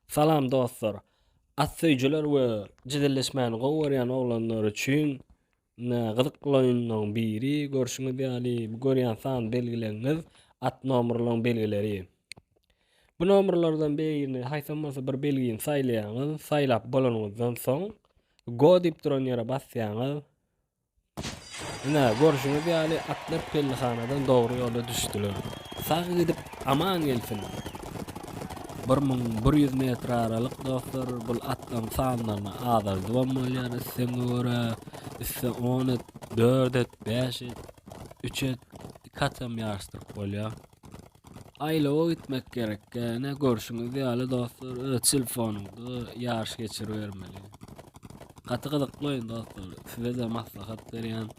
Salam dostlar. At söýüjiler we jedelleşmäni gowy görýän oglanlar üçin gyzykly oýunlaryň biri. Görşüňiz ýaly, bu görýän san belgileriňiz at nomerlaryň belgileri. Bu nomerlardan birini haýsam bolsa bir belgini saýlaýaňyz. Saýlap bolanyňyzdan soň Go diýip duran ýere basýaňyz. Ine, görşüňiz ýaly, atlar pellehanadan dogry ýola düşdüler. Sag gidip, aman gelsin! 1100 metr aralyk, dostlar, bul atlaryň sanlaryny azaldybam bolýar, islegiňe görä, isle on et, dört et, bäş et, üç et, iki atam ýaryşdyryp bolýar. Aýlawa gitmek gerek. Ine, görşüňiz ýaly, dostlar, öz telefonyňda ýaryş geçiribermeli. Gaty gyzykly oýun, dostlar. Size-de maslahat berýän.